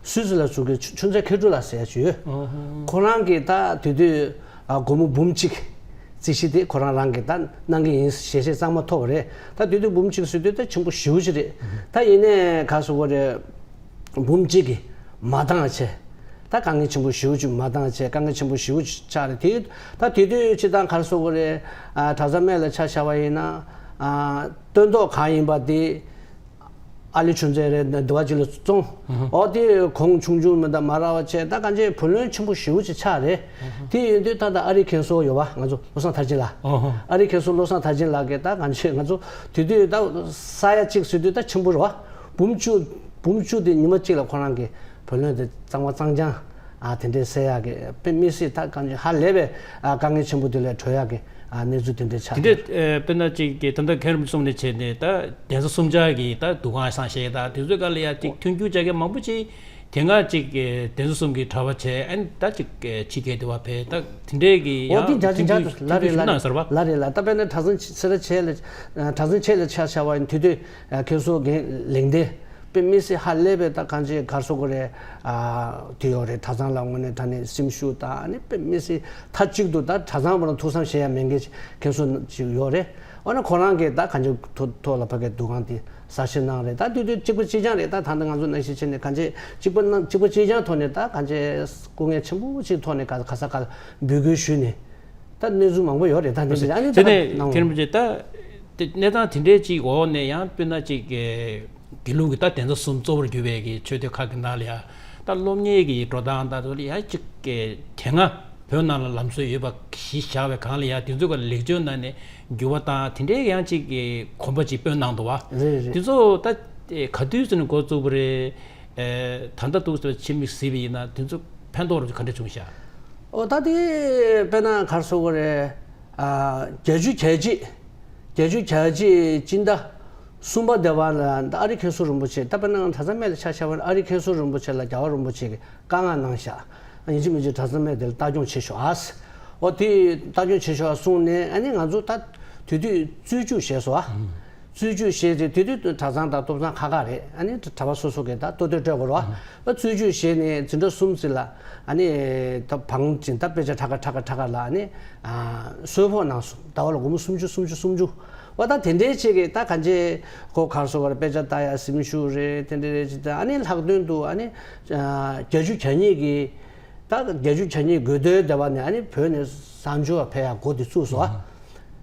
སུད་སི་ལ་བཙུགས་ཀྱི་ཆུ་ཆུ་མཛོད་མཁས་གྲུབ་ལགས་ཟེར་ཡ་ཅིག་ཡོད། ཁོ་རང་གིས་ད་དེ་དུས་ཨ་སྒོར་མོ་འབུམ་གཅིག་ རྩིས་གཞི་དེ་ཁོ་རང་རང་གིས་ད་གནང་གི་ཡིན་ཞལ་བཞེས་གཙང་མ་ཐོབ་པ་རེད། ད་དེ་དུས་འབུམ་གཅིག་ཟེར་དུས་ད་ཆེན་པོ་ཞེ་པོ་ཅིག་རེད། ད་ཡིན་ནའི་ག་རེ་ཟེར་དགོས་རེད། འབུམ་གཅིག་གིས་མ་འདང་བྱས། ད་དཀའ་ངལ་ཆེན་པོ་ཞེ་པོ་ཅིག་མ་འདང་བྱས། དཀའ་ངལ་ཆེན་པོ་ཞེ་པོ་ཅིག་ཆགས་རེད། དེ་ད་དེ་དུས་སྤྱིར་བཏང་ག་རེ་ཟེར་དགོས་རེད། ཨ། གྲྭ་ཚང་སྨད་ལ་ཆ་བཞག་པ་ཡིན་ན། ཨ། སྟོན་ཐོག་གང་ཡིན་པ་དེ། ཨ་ལེ་ཆོས་མཛད་རེད། འདི་བ་ཅིག་ལ་བཙོང་། ཨོ་དེ་གོང་ཆུང་ཆུང་མི་འདྲ་མ་ར་བ་བྱས། ད་གང་ཅི་བུ་ལོན་ཆེན་པོ་ཞེ་པོ་ཅིག་ཆགས་རེད། དེ་ཡིན་དུས་ད་ལྟ་ཨ་རིག་མཁན་ཟུར་ཡོད་པ། ང་ཚོ་བློ་བཟང་མཐར་ཕྱིན་ལགས། ཨ་རིག་མཁན་ཟུར་བློ་བཟང་མཐར་ཕྱིན་ལགས་ཀྱིས་ད་གང་ཅི་ང་ཚོ་དེ་དུས་ད་ས་ཡ་གཅིག་ཟེར་དུས་ད་ཆེན་པོ་རེད་པ། འབུམ་བཅུ། འབུམ་བཅུ་དེ་ཉི་མ་གཅིག་ལ་ཁོ་རང་གིས་བུ་ལོན་དེ་གཙང་མ་གཙང་རྐྱང་། ཨ། དེ་འདྲའི་སེལ་ཡག་གི་དཔེ་མི་སྲིད་ད་གང་ཅི་ཧ་ལས་པའི། ཨ། དཀའ་ངལ་ཆེན་པོ་དེ་ལས་གྲོལ་ཡག་གི། ཨ། གནས་ཚུལ་དེ་འདྲའི་ཆགས། དེ་འདྲའི། ཨ། དཔེར་ན་ཅིག་གི་ད་ལྟ་མཁན་རིན་པོ་ཆེ་གསུང་ནས་བྱས་ནས་ད་གདན་ས་གསུམ་ཆ་གི་ད་འདུ་ཁང་བསང་བཞེས་ད་དེ་ཚོའི་སྒང་ལ་ཡ་ཅིག་མཐུན་འགྱུར་བྱ་མཁན་མང་པོ་ཅིག་དེ་སྔ་ཅིག་གི་གདན་ས་གསུམ་གྱི་གྲྭ་པ་བྱས། ཨ་ནི་ད་ཅིག་གི་ཕྱི་རྒྱལ་དུ་བ་ཕེབས། ད་དེ་འདྲའི་གི་ཡང་འོ་དེ་འཇགས་ཅིག་མཐུན་འགྱུར་འཇགས་ཅིག་མཐུན་འགྱུར་གནང་ཟེར་བ། ལ་རེད་ལ། ད་དཔེར་ན་གྲྭ་ཚང་ཕྱི་ལ་ཆེ་ལ། གྲྭ་ཚང་ཆེ་ལ་ཆ་བཞག་པ་ཡིན་དུས་དུས། ཨ། མཁན་ཟུར་རྒན་ལེགས་ལྡན། དཔེ་མི་སྲིད་ཧ་ལས་པའི་ད་གང་ཅི་ག་རེ་ཟེར་དགོས་རེད། ཨ། དེ་ཡོད་རེད། གྲྭ་ཚང་ལ་དངོས་གནས་དྲང་གནས་སེམས་ཤུགས་དང་། ཨ་ནི་དཔེ་མི་སྲིད་མཐའ་གཅིག་ཏུ་ད་གྲྭ་ཚང་པ་ལ་ཐུགས་བསམ་བཞེས་ཡ་མེད་མཁན་ཅིག་མཁན་ཟུར་ཅིག་ཡོད་རེད། འོ་ན་ཁོ་རང་གིས་ད་གང་ཅི་ཐོག་ཐོག་ལ་ཕ་གིའི་འདུ་ཁང་དེ་གསར་བཞེངས་གནང་རེད། ད་དུས་དུས་གཅིག་པ་གཅིག་རྐྱང་རེད། ད་ད་ལྟ་ང་ཚོ་ནང་བཞིན་བྱས་ནས་གང་ཅི་གཅིག་པ་གནང་། གཅིག་པ་གཅིག་རྐྱང་ཐོག་ནས་ད་གང་ཅི་སྐུ་ངལ་ཆེན་པོ་ཅིག་ཐོག་ནས་ག་ག་ས་ག་ལ་འབོད་སྐུལ་ཞུས་ནས། ད་གནས་ཚུལ་མང་པོ་ཡོད་རེད། ད་འདི་ཚོ་ཨ་ནི་དེ་ད་ནས་གནང་། མཁན་རིན་པོ་ཆེ་ད་དེ་གནས་སྟངས་དེ་འདྲའི་ཅིག་འོག་ནས་ཡང་དཔེར་ན་ཅིག་དགེ་ལུགས་ཀྱི་ད་གདན་ས་གསུམ་གཙོ་བོར་གྱུར་པའི་གི་ཆོས་སྡེ་ཁག་གི་ནང་ལ་ཡ་ད་སློབ་གཉེར་གྱི་འགྲོ་སྟངས་ད་ཚོ་ལ་ཡ་ཅིག་གི་དེ་སྔ་བོད་ནང་ལ་ལམ་སྲོལ་ཡོད་པ་གཞི་བཞག་པའི་སྒང་ལ་ཡ་དེ་ཚོ་ག་ལེགས་བཅོས་གནང་ནས་འགྱུར་བ་བཏང་། དེ་འདྲའི་ཡང་ཅིག་གི་གོམ་པ་ཅིག་སྤོས་གནང་འདུག་བ། རེད་རེད། དེ་ཚོ་ད་ག་དུས་ཚོད་ནས་འགོ་བཙུགས་པ་རེད། ཨེ། ད་ལྟ་འདུག་ཟེར་ཕྱི་མིག་གཟིགས་པ་ཡིན་ན་དེ་ཚོ་ཕན་ཐོགས་རབ་ག་འདྲ་བྱུང་ཤག་ཨོ་ད་དེ་དཔེར་ན་ག་རེ་ཟེར་དགོས་རེད། ཨ། བརྒྱད་ཅུ་གྱ་གཅིག་བརྒྱད་ཅུ་གྱ་གཅིག་སྤྱི་ཟླ་གསུམ་པ་དེ་བར་ལ་ད་ཨ་རིག་མཁན་ཟུར་རིན་པོ་ཆེ། ད་དཔེར་ན་གྲྭ་ཚང་སྨད་ལ་ཆ་བཞག་པ་ན་ཨ་རིག་མཁན་ཟུར་རིན་པོ་ཆེ་ལ་རྒྱལ་བ་རིན་པོ་ཆེ་གིས་བཀའ་མངགས་གནང་ཤག་ཡིན་གཅིག་མིན་གཅིག་གྲྭ་ཚང་སྨད་དེ་ལ་ལྟ་སྐྱོང་བྱེད་ཤོག་ཨ། ཨོ་དེ་ལྟ་སྐྱོང་བྱེད་ཤོག་གསུངས་ནས། ཨ་ནི་ང་ཚོ་ད་དེ་དུས་རྩོད་རྒྱུགས་བྱས་སོང་ཨ། རྩོད་རྒྱུགས་བྱས་ཏེ་དེ་དུས་གྲྭ་ཚང་དང་ཏོག་ཚང་ཁག་ཁག་རེད། ཨ་ནི་གྲྭ་པ་སོ་སོ་གིས་ད་ལྟོ་ལྟོས་སྤྲོད་དགོས་རེད་བ། ཨ། རྩོད་རྒྱུགས་བྱས་ནས་འཛིན་གྲྭ་གསུམ་ཙམ་ལ་ཨ་ནི་ད་བང་ཅིག་ད་དཔེ་ཆ་ཁྲ་ཁ་ཁྲ་ཁ་ཁྲ་ཁ་ལ་ཨ་ནི། ཨ། གསོལ་ཕོགས་གནང་སོང་། ཟླ་བ་ལ་སྒོར་མོ་སུམ་ཅུ་སུམ་ཅུ་སུམ་ཅུ། འོ་ད་དེ་འདྲའི་ཅིག་གིས་ད་གང་ཅི་ཁོ་ག་རེ་ཟེར་དགོས་རེད། དཔེ་ཆ་ལྟ་ཡ་སེམས་ཤུགས་རེད། དེ་འདྲ་རེད་ཅིག་ད་ཨ་ནི་ལྷག་དོན་དུ་ཨ་ནི། ཨ། བརྒྱད་ཅུ་གྱ་གཉིས་ཀྱི། ད་བརྒྱད་ཅུ་གྱ་གཉིས་དགོས་འདོད་བསྡད་པ་ནས་ཨ་ནི་བོད་ནས་གསར་འབྱོར་བ་ཕེབས་ཡག་འགོ་དེ་བཙུགས་སོང་ཨ།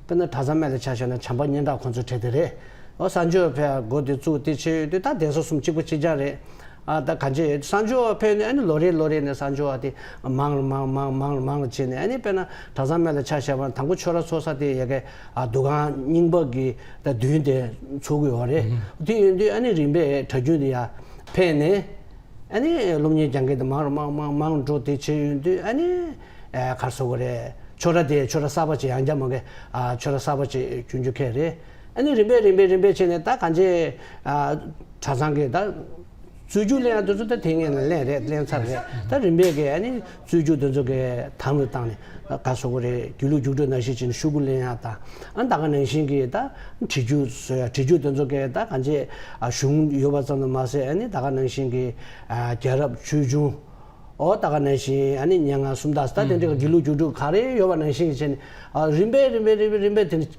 དཔེར་ན་གྲྭ་ཚང་སྨད་ལ་ཆ་བཞག་ན་བྱམས་པ་སྙན་གྲགས་ཁོང་ཚོའི་གྲས་དེ་རེད། ཨོ་གསར་འབྱོར་བ་ཕེབས་ཡག་འགོ་དེ་བཙུགས། དེ་བྱས་ཡོད་དུས་ད་གདན་ས་གསུམ་གཅིག་པ་གཅིག་རྐྱང་རེད། ཨ། ད་གང་ཅི་གསར་འབྱོར་བ་ཕེབས་ནས་ཨ་ནི་ལོ་རེ་ལོ་རེ་ནས་གསར་འབྱོར་བ་དེ་མང་རུ་མང་མང་མང་རུ་མང་རུ་བྱས་ནས། ཨ་ནི་དཔེར་ན་གྲྭ་ཚང་སྨད་ལ་ཆ་བཞག་པ་ན་དང་པོ་ཆོས་ར་ཚོགས་ས་དེ་ཡ་གི། ཨ། འདུ་ཁང་རྙིང་པ་གི་ད་མདུན་དེ་ཚུགས་ཀྱི་ཡོད་རེད། དེ་ཡིན་དུས་ཨ་ནི་རིམ་པས་གྲྭ་རྒྱུན་དེ་ཡར་ཕེབས་ནས། ཨ་ནི་སློབ་གཉེར་སྦྱང་མཁན་དེ་མང་རུ་མང་མང་མང་རུ་འགྲོ། དེ་བྱས་ཡོང་དུས་ཨ་ནི། ཨ། ག་རེ་ཟེར་དགོས་རེད། ཆོས་ར་དེ་ཆོས་ར་གསར་པ་ཅིག་ཡང་བསྐྱར་མ་གི། ཨ། ཆོས་ར་གསར་པ་ཅིག་བསྐྲུན་རྒྱུ་ཁེལ་རེད། ཨ་ནི་རིམ་པས་རིམ་པས་རིམ་པས་བྱས་ནས་ད་གང་ཅི། ཨ། གྲྭ་ཚང་གི་ད་རྩོད་རྒྱུགས་ལེན་ཡ་དེ་ཚོ་ད་དེ་སྔོན་ལ་ལེན་རེད། ལེན་ཚར་རེད། ད་རིམ་པས་ཀྱི་ཨ་ནི་རྩོད་རྒྱུགས་དེ་ཚོ་གི་དམ་ལ་བཏང་ནས། ག་རེ་ཟེར་དགོས་རེད། དགེ་ལུགས་རྒྱུགས་སྤྲོད་ནང་བཞིན་བྱས་ནས་ཤོག་གུ་ལེན་ཡ་དང་། ཨ། ད་ག་ནང་བཞིན་གྱི་ད་བྲིས་རྒྱུགས་བཟོ་ཡ། བྲིས་རྒྱུགས་དེ་ཚོ་གི་ད་གང་ཅི། ཨ། གཞུང་ཡོད་པ་ཙམ་དུ་མ་ཟད། ཨ་ནི་ད་ག་ནང་བཞིན་གྱི། ཨ། རྒྱལ་རབས་ཆོས་འབྱུང་། ཨོ་ད་ག་ནང་བཞིན་ཨ་ནི་སྙན་ངག་སུམ་རྟགས་ད་དེ་འདྲའི་དགེ་ལུགས་རྒྱུགས་སྤྲོད་ག་རེ་ཡོད་པ་ནང་བཞིན་བྱས་ནས། ཨ། རིམ་པས་རིམ་པས་རིམ་པས་རིམ་པས་དེ་འདྲ་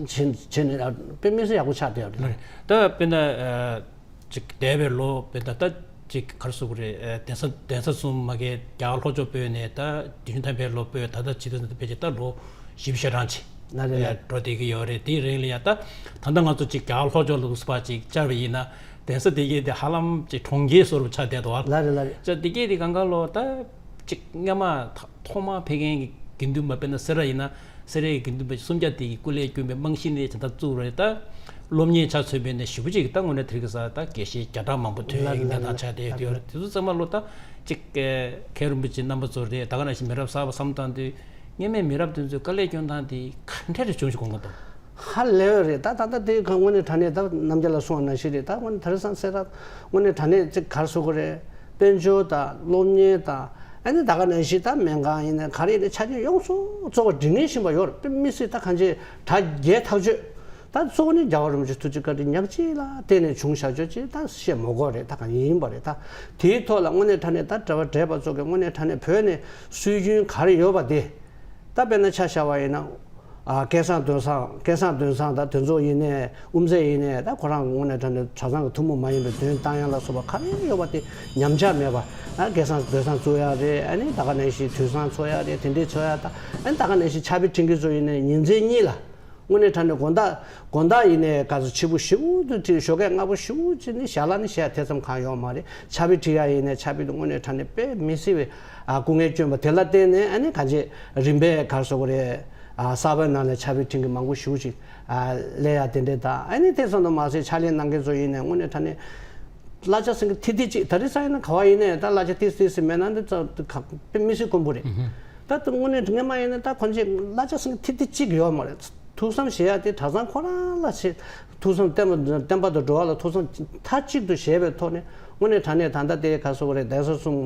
བྱས་བྱས་ནས། ཨ། དཔེ་མི་སྲིད་ཡག་པོ་ཆགས་བསྡད་ཡོད་རེད། ད་དཔེར་ན། ཨ། ཅིག་འདས་པའི་ལོ་དཔེར་ན་ད་ཅིག་ག་རེ་ཟེར་དགོས་རེད། ཨ། གདན་ས་གདན་ས་གསུམ་མ་གི་རྒྱ་གར་ལྷོ་ཕྱོགས་སྤོས་ནས་ད་བདུན་ཕྲག་ཐམ་པའི་ལོ་སྤོས། ད་ལྟ་བྱེད་དུས་ད་ཕལ་ཆེར་ད་ལོ་བཞི་བཅུ་ཞེ་གྲངས་ཅིག་ལ་རེད་ལ། ཨ། འགྲོ་བསྡད་ཀྱི་ཡོད་རེད། དེའི་རིང་ལ་ཡ་ད་ད་ལྟ་ང་ཚོ་ཅིག་རྒྱ་གར་ལྷོ་ཕྱོགས་ལ་འདུག་སེ་ཕར་ཅིག་བཅར་བ་ཡིན་ན། གདན་ས་དེ་གའི་དེ་ཧ་ལམ་ཅིག་གྲོང་ཁྱེར་བཟོ་འདྲ་ཆགས་བསྡད་འདུག་བ། ལ་རེད་ལ་རེད། ཅིག་དེ་གའི་དེ་གང་ག་ལོ་ད་ཅིག་སྔ་མ་ཐོག་མ་ཕེབས་མཁན་གྱི་དགེ་འདུན་པ། དཔེར་ན་སེ་ར་ཡིན་ན་སེ་རའི་དགེ་འདུན་པ་སུམ་བརྒྱ་དེ་གི་སྐུ་ལས་བསྐྱོན་པའི་རྨང་གཞི་ནས་ཇི་ལྟར་བཙུགས་རེད། ད་སློབ་གཉེར་ཆ་མཚོན་པའི་ནས་ཞེ་པོ་ཅིག་ད་དངོས་གནས་དེ་རིང་གི་ས་ད་དགེ་བཤེས་བརྒྱ་ཕྲག་མང་པོ་ཐོན་ཡག་གི་གནས་སྟངས་ཆགས་བསྡད་ཡོད་རེད། དེ་ཚོ་ཚང་མ་ལོ་ད་ཅིག་མཁན་རིན་པོ་ཆེ་རྣམ་པ་ཚོ་རེད། ད་ག་ནང་བཞིན་མི་རབས་གསར་པ་བསམ་བཏང་དུས་སྔོན་མའི་མི་རབས་དེ་ཚོས་དཀའ་ལས་སྐྱོན་སྟངས་དེ་ག་འདྲ་རེ་བྱུང་ཞིག་གོ་གི་འདུག་ཧ་ལས་པ་རེད། ད་ད་ལྟ་དེ་ག་དངོས་གནས་དྲང་གནས་ད་ནམ་རྒྱུན་ལ་གསུངས་པ་ནང་བཞིན་རེད། ད་དངོས་གནས་དེང་སང་སེ་ར་དངོས་གནས་དྲང་གནས་ཅིག་ག་རེ་ཟེར་དགོས་རེད། དཔལ་འབྱོར་དང་སློབ་གཉེར་དང་། ཨ་ནི་ད་ག་ནང་བཞིན་ད་སྨན་ཁང་ཡིན་ན་ག་རེ་ཡིན་ན་ཆ་རྐྱེན་ཡོངས་སུ་རྫོགས་པ་སྒྲིག་ངེས་བཞིན་པ་ཡོད་རེད། དཔེ་མི་སྲིད་ད་གང་ཅི་དྲ་རྒྱའི་ཐག་གཅོད། ད་གཙོ་བོ་ནི་རྒྱལ་བ་རིན་པོ་ཆེ་ཐུགས་རྗེ་བཀའ་དྲིན་ཉག་གཅིག་ལ་བརྟེན་ནས་བྱུང་བཞག་ཆོག་ཅེས་ད་བཤད་མི་དགོས་རེད། ད་གང་ཡིན་པ་རེད། ད་དེའི་ཐོག་ལ་དངོས་གནས་དྲང་གནས་ད་གྲྭ་པ་བགྲེས་པ་ཚོ་གིས་དངོས་གནས་དྲང་གནས་བོད་ནས་སྲོལ་རྒྱུན་ག་རེ་ཡོད་པ་དེ། ད་དཔེར་ན་ཆ་བཞག་པ་ཡིན་ན། ཨ། སྐལ་བཟང་དོན་བཟང་། སྐལ་བཟང་དོན་བཟང་དང་དོན་ཚོགས་ཡིན་ནའི་དབུ་མཛད་ཡིན་ནའི་ད་ཁོ་རང་དངོས་གནས་དྲང་གནས་གྲྭ་ཚང་གི་ཐུན་མོང་མ་ཡིན་པའི་འདོན་ཐང་ཡང་ལ་སོགས་པ་ག་རེ་ཡོད་པ་དེ་ཉམས་ཆག་མེད་པ། ཨ། སྐལ་བཟང་དོན་བཟང་བཙུགས་ཡག་རེད། ཨ་ནི་ད་ག་ནང་བཞིན་དུས་བཟང་འཚོགས་ཡག་རེད། དེ་འདྲས་འཚོགས་ཡག་ད། ཨ་ནི་ད་ག་ནང་བཞིན་ཕྱག་དཔེ་འབྲི་མཁན་ཚོ་ཡིན་ནའི་ཉིན་མཚན་གཉིས་ལ། དངོས་གནས་དྲང་གནས་དགོང་དག་དགོང་དག་ཡིན་ནའི་ག་ཚོད་ཕྱི་པོ་ཞེ་པོ་ཅིག་བྲིས། ཞོགས་ཀས་སྔ་པོ་ཞེ་པོ་ཅིག་ནི་ཞལ་ལག་ནི་བཞེས་ཡག་དེ་ཙམ་གང་ཡོད་མ་རེད། ཕྱག་དཔེ་འབྲི་ཡག་ཡིན་ནའི་ཕྱག་དཔེ་དེ་དངོས་གནས་དྲང་གནས་དཔེ་མི་སྲིད་པའི། ཨ། སྐུ་ངལ་བསྐྱོན་པ་དེ་ལ་བརྟེན་ནས། ཨ་ནི་གང་ཅི་རིམ་པས་ག་རེ་ཟེར་དགོས་རེད། ཨ། གསར་པའི་ནང་ནས་ཕྱག་དཔེ་འབྲི་མཁན་མང་པོ་ཞེ་པོ་ཅིག་ཨ། སླེབས་ཡག་དེ་འདྲས་དང་། ཨ་ནི་དེ་ཙམ་དུ་མ་ཟད་ཕྱག་ལས་གནང་མཁན་ཚོ་ཡིན་ནའི་དངོས་གནས་དྲང་གནས་གླ་ཆ་ཟིན་གི་ཐིག་ཐིག་ཅིག་ད་རེས་སང་ཡིན་ན་ག་བ་ཡིན་ནའི་ད་གླ་ཆ་ཏིས་ཏིས་མེད་ན་འདི་ཙམ་དཔེ་མི་སྲིད་དཀོན་པོ་རེད། ད་དངོས་གནས་སྔོན་མ་ཡིན་ན་ད་ཁོང་ཚོས་གླ་ཆ་ཟིན་གི་ཐིག་ཐིག་ཅིག་ཡོད་མ་རེད། ཐུགས་བསམ་བཞེས་ཡག་དེ་གྲྭ་ཚང་ཁོ་རང་ལ་བྱེད། ཐུགས་བསམ་བསྟན་པ་བསྟན་པ་དང་འགྲོ་བ་ལ་ཐུགས་བསམ་མཐའ་གཅིག་ཏུ་བཞེས་པའི་ཐོག་ནས་དངོས་གནས་དྲང་གནས་ད་ལྟ་དེ་ག་རེ་ཟེར་དགོས་རེད། གདན་ས་གསུམ་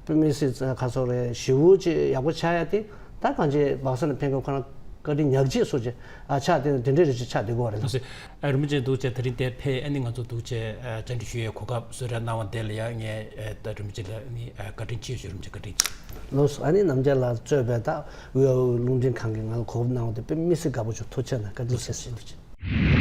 དཔེ་མི་སྲིད་ག་རེ་ཟེར་དགོས་རེད། ཞེ་པོ་ཅིག་ཡག་པོ་ཆགས་ཡག་དེ་ད་གང་ཅི་སྦག་ས་ནས་ཕེབས་མཁན་ཁོ་རང་བཀའ་དྲིན་ཉག་གཅིག་སོགས་ཀྱི། ཨ། ཆགས་དེ་དེ་འདྲའི་རེ་ཞིག་ཆགས་བསྡད་ཀྱི་ཡོད་རེད། ལགས་སོ། ཨ། རིན་པོ་ཆེ་འདུག་བྱས་དེ་རིང་འདིར་ཕེབས། ཨ་ནི་ང་ཚོ་འདུག་བྱས། ཨ། བཅར་འདྲི་ཞུ་ཡའི་གོ་སྐབས་གསོལ་རས་གནང་བ་དེ་ལ་ཡང་ངས། ཨ། ད་རིན་པོ་ཆེ་ལ་ནི། ཨ། བཀའ་དྲིན་ཆེ་ཞུ། རིན་པོ་ཆེ་བཀའ་དྲིན་ཆེ། ལགས་སོ། ཨ་ནི་རྣམ་རྒྱལ་ལགས་གཙོས་པའི་ད་དབུས་ཨ་རླུང་འཕྲིན་ཁང་གིས་ང་ལ་གོ་སྐབས་གནང་བ་དེ་དཔེ་མི་སྲིད་དགའ་པོ་བྱུང་། ཐུགས་རྗེ་ཆེ་གནང་། བཀའ་དྲིན་ཆེ་ཞུ། ཐུགས་རྗེ་ཆེ།